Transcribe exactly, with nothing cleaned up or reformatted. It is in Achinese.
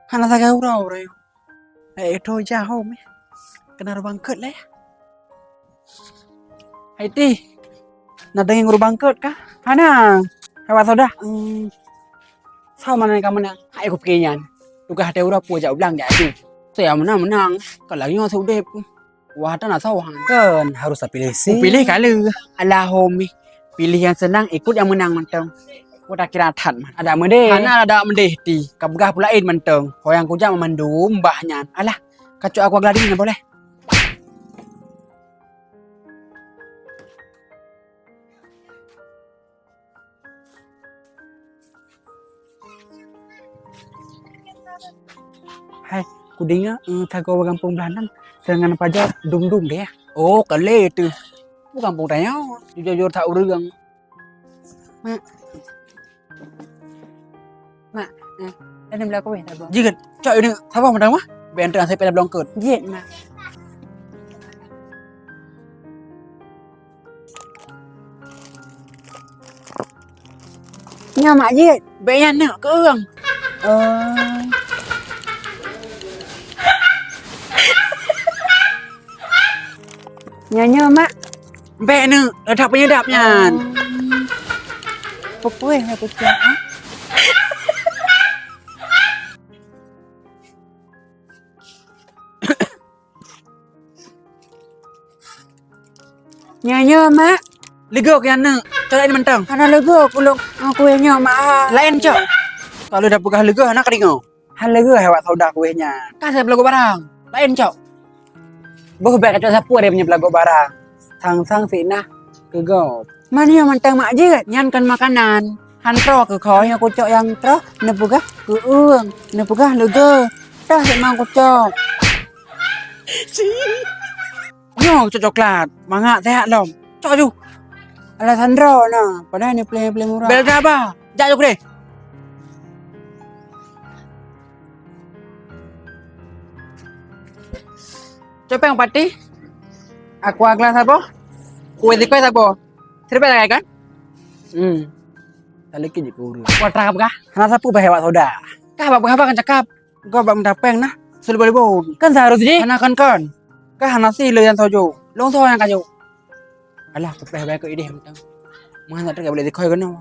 Hana sagai uroe-uroe. Eh, itu jauh meh. Kena rubang ket leh. Hai Ti, na dengeng rubang ket kah? Hana. Hai Wak Soda. Hmm. Sama na kamu na. Hai aku pikir nyan. Tugas hati urap pun jak ulang jak tu. Saya menang-menang. Kalau lagi ngon udep. Wah, hana sawa. Kan harus pilih si. Pilih kali. Alah, Homi. Pilih yang senang, ikut yang menang mantong. Kau tak kira that man. Ada medeh. Hana ada medeh Ti. Kau peugah pula laén mantong. Ho yang kujak memandum bah nyan. Alah, kacok aku gladi na boleh. Hai, kudengar, eh, sagoe gampông blah nan, serangan pajar dum-dum deh. Oh, kali tu. Bu gampông tanyoe, jujur-jujur that ureueng. Mak. Mak, eh, ada bela kueh tak, Bu? Jeuet, cok ini, sabar madang mah. Bentang saya pernah belongkot. Jeuet, Mak. Nyoe mak jeuet. Bék nyan neuk keueng. Oh. Nyoe nyoe mak. Bék neuk, ada penyedap nyan. Oh. Pukul ya kucing. Nyoe nyoe mak. Leugoe keu aneuk. Cok laén mantong. Hana leugoe kulong kueh nyoe mak. Laén cok. Kalau dah peugah leugoe hana keudeungoe. Hana leugoe hai Wak Sauda kueh nyan. Ka saya pelago barang. Laén cok. Boh bék kacok sapu ada punya pelago barang. Sang-sang si nah keu gob. Mani nyang mantong mak jeuet, nyan kon makanan. Han troh keu kho nyang kucok nyang troh, neupeugah keueung, neupeugah leugoe. Toh seuman kucok. Nyoe kucok coklat, mangat sehat lom. Cok ju. Alessandro na, padahai ni pleng-pleng murah. Bel dah ba. Jak ju keudeh. Cok péng pati. Aqua gelas saboh. Kue sikoi saboh. Siribèe sagai kan? Hmm. Taleuki jih keu ureueng. Kuatra kah? Hana sapeue bah Wak Sauda. Kah bak peugah kan cakap. Kau bak minta péng nah. Seribu-ribu. Kan seharus jih. Hana kan kan. Kah hana si le nyang soe jok. Long soe nyang ka jok. Alah, kupéh bae keu idéh mantong. Meuhan tak boleh dikoi keunoe.